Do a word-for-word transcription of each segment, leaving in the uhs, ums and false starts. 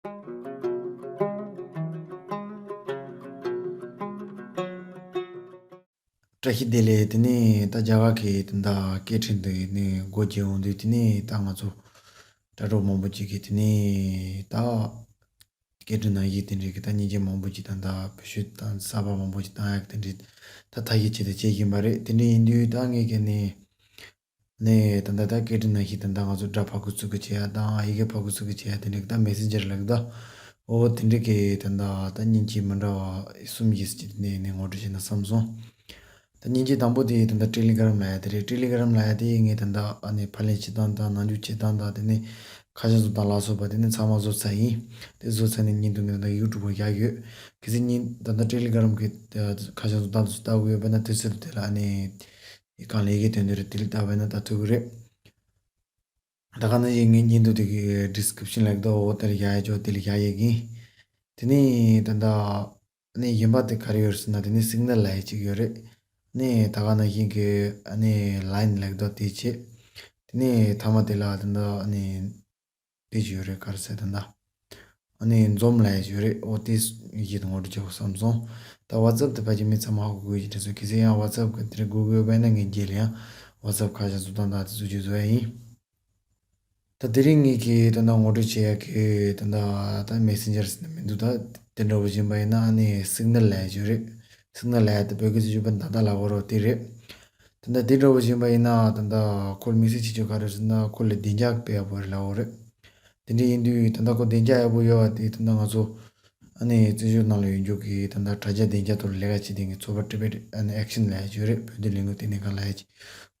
བཀྲ་ཤིས་བདེ་ལེགས། དེ་ནས་ད་རྒྱ་གར་གྱི་དེ་འདྲ་སྐད་འཕྲིན་དུ་ནས་སྒོ་འབྱེད་འོང་དུས། དེ་ནས་ད་ང་ཚོ་དྲ་གྲོགས་མང་པོ་ཅིག་གིས་དེ་ནས་ད་སྐད་འཕྲིན་ནང་བཞིན་དེ་འདྲའི་གི་ད་མཉེན་ཆས་མང་པོ་ཅིག་དང་། ད་བེད་སྤྱོད་དང་གསར་པ་མང་པོ་ཅིག་བཏང་ཡག་གི་དེ་འདྲའི་ད་ཐབས་ཤེས་ཅིག་ད་བྱེད་བཞིན་པ་རེད། དེ་འདྲ་ཡིན་དུས་ད་ངས་ཀྱི་ནས་ནས་ད་ལྟ་ད་སྐད་འཕྲིན་ནང་བཞིན་ད་ལྟ་ང་ཚོ་སྒྲ་ཕར་འགོད་ཚུར་འགོད་བྱེད་ཡག་དང་། ཡི་གེ་ཕར་འགོད་ཚུར་འགོད་བྱེད་ཡག་དེ་འདྲའི་གི་ད་མེ་སེན་ཇར་ལབ་ཀྱི་ད། འོ་དེ་འདྲའི་གི་ད་ལྟ་ད་མཉེན་ཆས་མི་འདྲ་བ་གསུམ་བཞི་ཅིག་དེ་ནས་ནས་ངོ་སྤྲོད་བྱས་ན་བསམ་སོང་། ད་མཉེན་ཆས་དང་པོ་དེ་ད་ལྟ་ཊེ་ལི་གྷ་རམ་ལབ་ཡག་དེ་རེད། ཊེ་ལི་གྷ་རམ་ལབ་ཡག་དེ་ངས་ད་ལྟ་ཨ་ནི་ཕབ་ལེན་བྱེད་སྟངས་དང་ནང་འཇུག་བྱེད་སྟངས་དང་། དེ་ནས་ཁ་བྱང་བཟོ་སྟངས་ལ་སོགས་པ་དེ་ནས་ཚང་མ་བཟོ་ཚར་ཡིན། དེ་བཟོ་ཚར་ནས་ཉིན་དུ་ངས་ད་ལྟ་ཡུ་ཊུབ་བར་བཞག་ཡོད། གལ་སྲིད་ཉིན་ད་ལྟ་ཊེ་ལི་གྷ་རམ་གི་ཁ་བྱང་བཟོ་སྟངས་དེ་ཚོ་ལྟ་དགོས་ཡོད་པ་ན། དེ་ཚོ་དེ་ལ་ཨ་ནི་གང་ལ་ཡི་གེ་དོན་དེ་རེད། དེ་ལ་ལྟ་བ་ན་ད་ཐུབ་ཀྱི་རེད། ད་ག་ནང་བཞིན་ངས་ཉིན་དུ་དེ་གི་ཌི་སི་ཀི་རིབ་ཤན་ལབ་ཀྱི་ད། འོ་དེ་ལ་བཞག་ཡག་ཅོག་དེ་ལ་བཞག་ཡག་ཡིན། དེ་ནས་ད་ལྟ་ཨ་ནི་གཞན་པ་དེ་ག་རེ་ཡོད་ཟེར་ན། དེ་ནས་སིག་ནལ་ལབ་ཡག་ཅིག་ཡོད་རེད། ཨ་ནི་ད་ག་ནང་བཞིན་གྱི་ཨ་ནི་ལའིན་ལབ་ཀྱི་ད་དེ་བྱས། དེ་ནས་མཐའ་མ་དེ་ལ་ད་ལྟ་ཨ་ནི་དེ་ཅིག་ཡོད་རེད། ག་རེ་ཟེར་ད་ལྟ་ཨ་ནི་འཛོམས་ལབ་ཡག་ཅིག་ཡོད་རེད། འོ་དེ་བཞི་དེ་ངོ་སྤྲོད་བྱེད་དགོས་བསམ་སོང་། ད་ཝ་ཙབ་དེ་ཕལ་ཆེར་མི་ཚང་མ་ཧ་གོ་གི་ཡོད་ཀྱི་འདྲ་སོང་། གལ་སྲིད་ཡང་ཝ་ཙབ་གི་དེ་རིང་དགོས་དགོས་པ་ཡིན་ན་ངས་རྗེས་ལ་ཡང་ཝ་ཙབ་ཁ་བྱང་བཟོ་སྟངས་དང་དེ་ཚོ་ཅིག་བཟོ་ཡག་ཡིན། ད་དེ་རིང་ངེད་ཀྱིས་ད་ལྟ་ངོ་སྤྲོད་བྱེད་ཡག་གི་ད་ལྟ་ད་མེ་སེན་ཇར་ཟེར་ན་མི་འདུག་ད་དེ་འདྲ་བོ་ཡིན་པ་ཡིན་ན་ཨ་ནི་སིག་ནལ་ལབ་ཡག་ཅིག་ཡོད་རེད། སིག་ནལ་ལབ་ཡག་དེ་བོད་སྐད་ཚིག་བརྗོད་པ་ད་ལྟ་ལབ་དགོས་རེད་པ། དེ་རེད། ད་ལྟ་དེ་འདྲ་བོ་ཡིན་པ་ཡིན་ན་ད་ལྟ་ཁོ་ལ་དམིགས་བསལ་བྱེད་ཆོག་ག་རེ་ཟེར་ན། ཁོ་ལ་བདེ་འཇགས་སྤེལ་ཡག་པོ་རེད་ལབ་དགོས་རེད། དེ་འདྲ་ཡིན་དུས་ད་ལྟ་ཁོ་བདེ་འཇགས་ཡག་པོ་ཡོད་པ་དེ་ད་ལྟ་ང་ཚོ་ཨ་ནི་བཙན་བྱོལ་ནང་ལ་ཡོད་རྒྱུ་གི་ད་ལྟ་དྲ་རྒྱ་བདེ་འཇགས་ཐོག་ལ་ལས་ཀ་བྱེད་མཁན་གྱི་ཚོགས་པ་ཊི་བེཊ་ཨ་ནི་ཨེག་ཤན་ལབ་ཡག་ཅིག་ཡོད་རེད། བོད་དོན་ལས་འགུལ་ལྟེ་གནས་ཁང་ལབ་ཡག་ཅིག་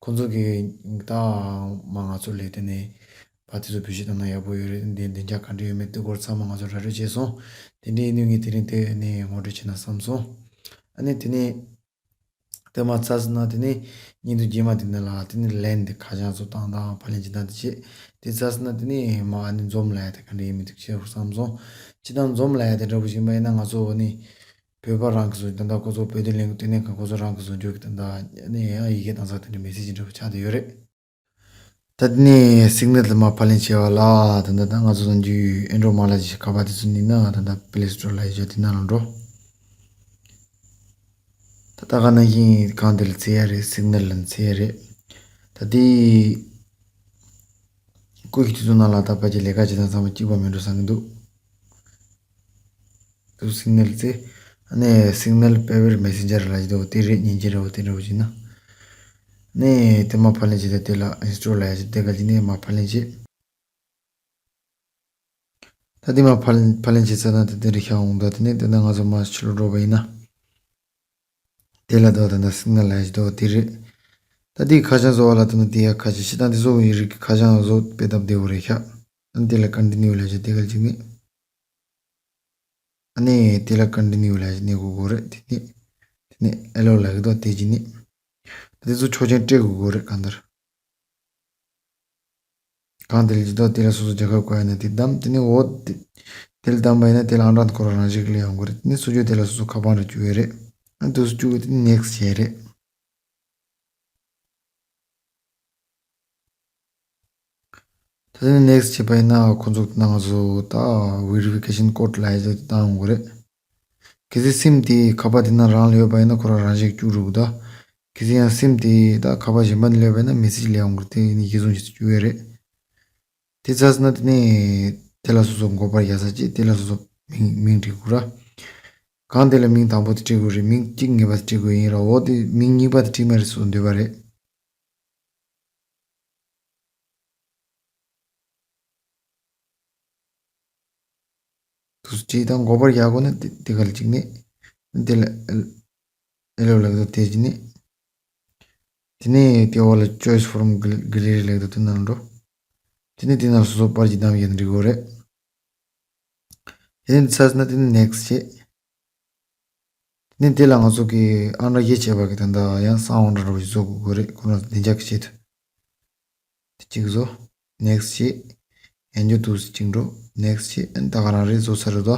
ཁོང་ཚོ་གིས་ད་མ་ང་ཚོ་ལ་དེ་ནས་བ་དེ་ཚོ་བེད་སྤྱོད་བཏང་ན་ཡག་པོ་ཡོད་རེད། འདི་བདེ་འཇགས་ག་འདྲ་ཡོད་མེད་དེ་སྐོར་ཚང་མ་ང་ཚོ་ར་སྤྲོད་བྱས་སོང་། དེ་འདྲ་ཡིན་དུས་ངས་དེ་རིང་དེ་ནས་ངོ་སྤྲོད་བྱས་ན་བསམ་སོང་། ཨ་ནི་དེ་ནས་དེ་མ་ཚར་སོང་ན་དེ་ནས་ཉིན་དུ་རྗེས་མ་དེ་ནས་ལ་དེ་ནས་ལན་དེ་ཁ་བྱང་བཟོ་སྟངས་དང་ཕབ་ལེན་བྱེད་སྟངས་དེ་བྱས། དེ་ཚར་སོང་ན་དེ་ནས་མ་ཨ་ནི་འཛོམས་ལབ་ཡག་དེ་ག་འདྲ་ཡིན་མིན་དེ་ཤེས་དགོས་བསམ་སོང་། སྤྱིར་བཏང་འཛོམས་ལབ་ཡག་དེ་འདྲ་བོ་ཡིན་པ་ཡིན་ན་ང་ཚོ་ཨ་ནི་བོད་པ་རང་གི་བཟོ་ད་ལྟ་ཁོ་ཚོ་བོད་དོན་ལས་འགུལ་ལྟེ་གནས་ཁང་ཁོ་ཚོ་རང་གི་བཟོ་འཇོག་གི་ད་ལྟ་ཨ་ནི་ཡང་ཡི་གེ་བཏང་ས་དེ་འདྲ་མེ་སེ་ཇི་འདྲ་བོ་ཆགས་བསྡད་ཡོད་རེད། ད་དེ་ནས་སིག་ནལ་དེ་མར་ཕབ་ལེན་བྱས་པ་ལ་ད་ལྟ་ད་ང་ཚོ་ནམ་རྒྱུན་ཨེན་ཌོ་མ་ལ་ཅིག་ཁ་པར་དེ་ཚོ་ནི་ན་ད་ལྟ་པི་ལེ་སི་ཊོར་ལབ་ཡག་དེ་ནང་ལ་འགྲོ། ད་ལྟ་ག་ནང་བཞིན་སྒང་དེ་ལ་བཙལ་ཡག་རེད། སིག་ནལ་ལ་བཙལ་ཡག་རེད། ད་དེ་སྐུ་ཞིག་དུས་ཚོད་ནང་ལ་ད་ཕལ་ཆེར་ལས་ཀ་བྱེད་སྟངས་ཚང་མ་གཅིག་པ་མིན་འགྲོ་བསམ་གྱི་འདུག་དུ་སིག་ནལ་ཙེ། ཨ་ནི་སིག་ནལ་པེ་པར་མེ་སེན་ཇར་ལབ་ཀྱི་འདུག་དེ་རེད། མཉེན་ཆས་རེད་པ། དེ་འདྲ་བོ་ཅིག་ན། ཨ་ནི་དེ་མར་ཕབ་ལེན་བྱས། ད་དེ་ལ་ཨིན་སི་ཊོལ་ལབ་ཡག་ཅིག་དེ་ག་ཅིག་ནས་མར་ཕབ་ལེན་བྱས། ད་དེ་མར་ཕབ་ཕབ་ལེན་བྱས་ཚར་ན་ད་དེ་འདྲ་ཤར་འོང་། ད་དེ་ནས་དེ་ན་ང་ཚོ་མར་ཕྱི་ལོགས་འགྲོ་བ་ཡིན་ན། དེ་ལ་ད་ད་ད་སིག་ནལ་ལབ་ཡག་ཅིག་འདུག་དེ་རེད། ད་དེ་ཁ་བྱང་བཟོ་བ་ལ་ད་ད་དེ་ཡག་ཁ་ཅིག་ཤི་ད་དེ་བཟོ་བའི་རིགས་ཀྱི་ཁ་བྱང་བཟོ་དཔེ་སྟབས་བདེ་བོ་རེད་ཤག་ཨ་ནི་དེ་ལ་ཀོན་ཊི་ནིའུ་ལབ་ཡག་ཅིག་དེ་ག་ཅིག་ནས། ཨ་ནི་དེ་ལ་ཀོན་ཊི་ནིའུ་ལབ་ཡག་ཅིག་ནས་དགོས་དགོས་རེད། དེ་ནས་དེ་ནས་ཨེ་ལོ་ལབ་ཀྱི་འདུག་དེ་ཅིག་ནས། ད་དེ་ཚོ་ཆོག་མཆན་སྤྲད་དགོས་དགོས་རེད། གང་ལྟར། གང་དེ་ལ་ཅིག་ད་དེ་ལ་སོ་སོ་རྒྱལ་ཁབ་བཀོད་ཡག་ན་དེ་བདམས། དེ་ནས་འོ་དེ་དེ་ལ་བདམས་པ་ཡིན་ན་དེ་ལ་ཨང་གྲངས་ཁོ་རང་རང་བཞིན་གྱིས་སླེབས་ཡོང་གི་རེད། དེ་ནས་སོ་སོ་དེ་ལ་སོ་སོ་ཁ་པར་རེ་བཅུག་ཡག་རེད། ཨ་དེ་ཚོ་བཅུག་གི་དེ་ནས་ནེག་སི་ཊི་བྱས་རེད། ད་ནི་ནེག་སི་ཊི་བྱས་པ་ཡིན་ན་ཁོ་ཚོ་ནང་ང་ཚོ་ད་ཝེ་རི་ཕི་ཀེ་ཤན་ཀོཌ་ལབ་ཡག་ཅིག་བཏང་ཡོང་གི་རེད། གལ་སྲིད་སིམ་དེ་ཁ་པར་དེ་ནང་རང་ལ་ཡོད་པ་ཡིན་ན་ཁོ་རང་རང་བཞིན་གྱིས་བཅུག་འགྲོ་གི་ད། གལ་སྲིད་ཡང་སིམ་དེ་ད་ཁ་པར་གཞན་པ་ནང་ལ་ཡོད་པ་ཡིན་ན་མེ་སེ་ཇི་སླེབས་ཡོང་གི་རེད། དེ་ནི་གཞི་བཟུང་བྱས་ཏེ་བཅུག་ཡག་རེད། དེ་ཚར་སོང་ན་དེ་ནས་དེ་ལ་སོ་སོ་མགོ་པར་རྒྱག་ས་ཅིག་དེ་ལ་སོ་སོ་མིང་མིང་བྲིས་དགོས་ར། གང་དེ་ལ་མིང་དང་པོ་དེ་བྲིས་དགོས་རེད། མིང་གཅིག་ངེས་པ་དེ་བྲིས་དགོས་ཡིན་ར། འོ་དེ་མིང་གཉིས་པ་དེ་བྲིས་མ་རེད་སོ་སོ་འདོད་པ་རེད། དུ་སུ་ཅིག་དང་མགོ་པར་རྒྱག་དགོས་ན་དེ་དེ་ག་ལ་གཅིག་ནས་དེ་ལ་ཨེ་ལོ་ལབ་དུས་དེ་གཅིག་ནས། དེ་ནས་དེ་འོག་ལ་choose from gallery ལབ་དུས་དེ་ནང་འགྲོ། དེ་ནས་དེ་ནང་སོ་སོ་པར་གྱི་བདམས་བྱས་ནས་འབྲི་དགོས་རེད། དེ་ནས་འདི་ཚར་སོང་ན་དེ་ནས་next བྱེད། དེ་ནས་དེ་ལ་ང་ཚོ་གི་ཨང་གྲངས་བཞི་བྱས་པ་གི་ད་ལྟ་ཡང་གསང་བ་འདྲ་འདྲ་བོ་ཞིག་བཟོ་དགོས་རེད། ཁོ་རང་བདེ་འཇགས་ཀྱི་ཆེད་དུ། དེ་གཅིག་བཟོ། next བྱེད། ཡང་བསྐྱར་དུ་གཅིག་འགྲོ། next བྱེད། ཨ་ནི་ད་ག་རང་རེད། བཟོ་ཚར་རེད་དོ།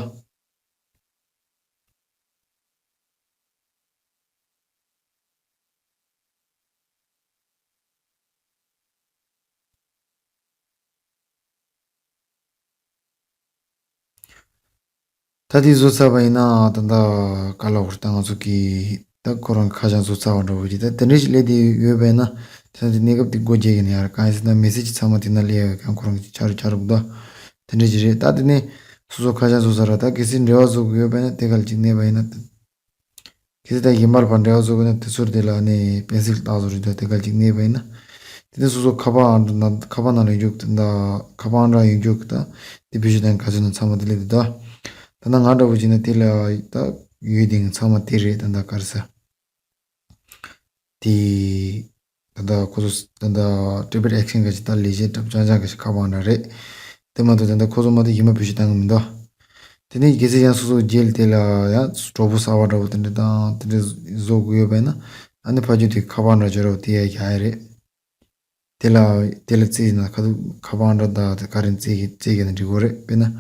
ད་དེ་བཟོ་ཚར་བ་ཡིན་ན་ད་ལྟ་ག་ལ་བར་ད་ང་ཚོ་གི་ད་ཁོ་རང་ཁ་བྱང་བཟོ་ཚར་བ་འདྲ་བོ་ཅིག་ད་དེ་འདྲ་ཞིག་སླེབས་བསྡད་ཡོད་པ་ཡིན་ན་ད་དེ་གནས་སྐབས་དེ་སྒོ་རྒྱག་གི་ནི་ཡང་གང་ཡིན་ཟེར་ན་མེ་སེ་ཇི་ཚང་མ་དེ་ན་སླེབས་ཡོད་ཀྱང་ཁོ་རང་གི་ཆ་རུ་ཆ་རུ་འདུག་ད་དེ་འདྲ་ཞིག་རེད། ད་དེ་ནས་སོ་སོ་ཁ་བྱང་བཟོ་ཚར་ར་ད་གལ་སྲིད་འབྲེལ་བ་བཟོ་དགོས་ཡོད་པ་ཡིན་ན་དེ་ག་ལ་ཅིག་གནས་པ་ཡིན་ན། གལ་སྲིད་ད་གཞན་པར་ཕར་འབྲེལ་བ་བཟོ་དགོས་ན་དེ་ཚོར་དེ་ལ་ནི་པེན་སིལ་བཏགས་བཟོ་རེད་ད་དེ་ག་ཅིག་གནས་པ་ཡིན་ན། དེ་ནས་སོ་སོ་ཁ་པར་ཨང་གྲངས་ནང་ཁ་པར་ནང་ལ་ཡོད་རྒྱུ་དེ་འདྲ་ཁ་པར་ཨང་གྲངས་ཡོད་རྒྱུ་གི་ད་དེ་བེད་སྤྱོད་བཏང་ག་ཚོད་ན་ཚང་མ་དེ་སླེབས་དེ་ད། ད་ནང་ང་འདྲ་བོ་བྱས་ན་དེ་ལ་ད་ཡོད་དེ་ཚང་མ་དེ་རེད་ད་ད་ག་རེ་ཟེར། དེ། ད་ལྟ་ཁོ་ཚོ་ད་ལྟ་ཊེ་བེཊ་ཨེག་ཤན་ག་ཅིག་ད་ལས་བྱེད་གྲབས་ཅང་ཅང་ག་ཅིག་ཁ་པར་འདྲ་རེད། དེ་མ་གཏོགས་ད་ལྟ་ཁོ་ཚོ་མ་གཏོགས་གཞན་པ་བེད་སྤྱོད་བཏང་གི་མི་འདུག་དེ་ནས་གལ་སྲིད་ཡང་སོ་སོ་རྒྱལ་དེ་ལ་ཡང་གྲོགས་པོ་གསར་པ་འདྲ་བོ་དེ་འདྲ་དང་དེ་འདྲ་བཟོ་དགོས་ཡོད་པ་ཡིན་ན་ཨ་ནི་ཕ་རྒྱུད་དེ་ཁ་པར་འདྲ་བྱོས་རོགས་དེ་ཡ་ཡ་ཡ་རེད། དེ་ལ་དེ་ལ་རྩིས་ཡིན་ན་ཁ་ཐུག་ཁ་པར་འདྲ་ད་དེ་ག་རེ་རྩིས་ཀྱི་རྩིས་ཀྱི་ན་འགྲིག་གོ་རེད་དཔེར་ན།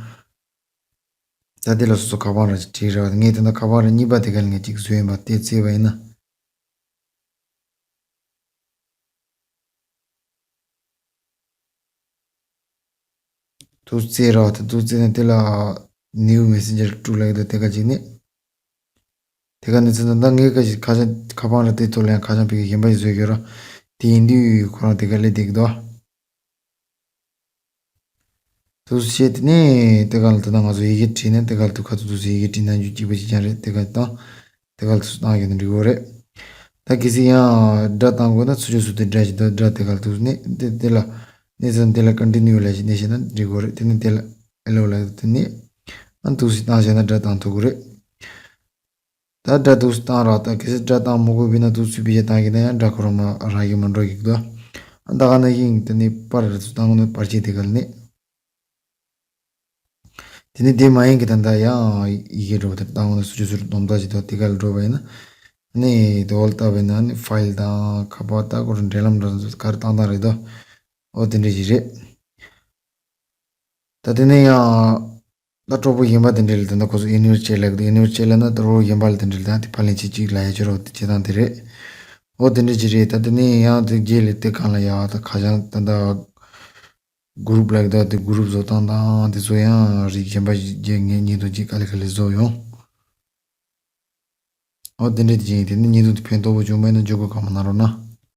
ད་དེ་ལ་སོ་སོ་ཁ་པར་འདྲ་ཅིག་བྲིས་ར་བ་ངས་དེ་འདྲ་ཁ་པར་འདྲ་གཉིས་པ་དེ་ག་ལ་ངས་ཅིག་བཟོས་ཡིན་པ་དེ་རྩིས་པ་ཡིན་ན། ཐུགས་རྩེ་ར་དེ་ཐུགས་རྩེ་ནས་དེ་ལ་new messenger two ལ་ཡོད་དེ་དེ་ག་ཅིག་ནི། དེ་ག་ནི་ཚེ་ན་ད་ངའི་ཀ་ཞིག་ཁ་ཆ་ཁ་པང་ར་དེ་ཐོག་ལ་ཡང་ཁ་ཆ་ཕི་གི་གཞན་པ་ཞིག་བཟོས་ཡོད་ར། དེ་ཡིན་དུས་ཁོ་རང་དེ་ག་ལས་དེ་གི་དོ། ཐུགས་རྗེ་ཆེ། དེ་ནས་དེ་ག་ལ་དེ་ན་ང་ཚོ་ཡི་གེ་བྲིས་ནས་དེ་ག་ལ་དུ་ཁ་ཐུག་ཐུགས་སུ་ཡི་གེ་བྲིས་ན་རྒྱུ་གཅིག་པ་གཅིག་རྐྱང་རེད། དེ་ག་ལ་དང་དེ་ག་ལ་དུ་སུ་བཏང་ཡོད་ན་འགྲིག་གོ་རེད། ད་གལ་སྲིད་ཡང་སྒྲ་བཏང་དགོས་ན་ཚུར་ཕྱོགས་སུ་དེ་སྒྲ་ཞིག་འདུག་སྒྲ་དེ་ག་ལ་དུ་ནས་དེ་དེ་ལ་གནས་ཚུལ་དེ་ལ་ཀོན་ཊི་ནིའུ་ལ་ཞིག་གནས་ཤེས་ན་འགྲིག་གོ་རེད། དེ་ནས་དེ་ལ་ཨེ་ལོ་ལ་དེ་ནས་ཨ་དུ་སུ་བཏང་ཤེས་ན་སྒྲ་བཏང་ཐུབ་གོ་རེད། ད་སྒྲ་དུ་སུ་བཏང་ར་ད་གལ་སྲིད་སྒྲ་བཏང་མ་དགོས་པས་ན་དུ་སུ་བི་ཞིག་བཏང་གི་ན་ཡང་སྒྲ་ཁོ་རང་མ་རང་གི་མ་འགྲོ་གི་འདུག་ཨ་ད་ག་ན་ཡིན་དེ་ནས་པར་ར་དུ་བཏང་གོ་ན་པར་ཆས་དེ་ག་ལ་ནས། དེ་ནི་དེ་མ་ཡིན་གྱི་ད་ལྟ་ཡང་ཡི་གེ་འགྲོ་བ་དེ་བཏང་ན་སུ་ཅི་སུ་རུ་སྡོམ་ད་ཅི་ད་དེ་ག་ལ་འགྲོ་བ་ཡིན་ན། ནི་དེ་འོལ་ལྟ་བས་ན་ནི་ཕ་ཡིལ་དང་ཁ་པར་ད་ཁོ་རུ་འབྲེལ་ལམ་འདྲ་ཚོ་ག་རུ་བཏང་བཏང་རེད་དོ། འོ་དེ་འདྲ་ཞིག་རེད། ད་དེ་ནས་ཡང་ད་གྲོགས་པོ་གཞན་པ་དེ་འདྲ་ལ་ད་ལྟ་ཁོ་ཚོ་ཨི་ནི་ཝར་ཅེ་ལ་ཨི་ནི་ཝར་ཅེ་ལ་ན་ད་གྲོགས་པོ་གཞན་པ་ལ་དེ་འདྲ་ལ་ད་དེ་ཕ་ལན་ཅིག་ཅིག་ལ་ཡ་ཅོ་རོ་དེ་བྱེད་སྟངས་དེ་རེད། འོ་དེ་འདྲ་ཅིག་རེད། ད་དེ་ནས་ཡང་དེ་རྗེས་ལ་དེ་གང་ལ་ཡ་ད་ཁ་བྱང་ད་ད། གུ་རུབ་ལབ་ཀྱི་འདུག་དེ་གུ་རུབ་བཟོ་སྟངས་དང་དེ་ཚོ་ཡང་རིགས་གཞན་པ་ཞིག་རྗེས་ངས་བརྙན་ཐུང་ཅིག་ག་ལེ་ག་ལེ་བཟོ་ཡོང་། འོ་དེ་འདྲ་དེ་བཞིན་དེ་ནི་བརྙན་ཐུང་དེ་ཕན་ཐོགས་པོ་བྱུང་མེད་ན་བརྗོད་དགོས་གང་མ་གནང་རོགས་གནང་།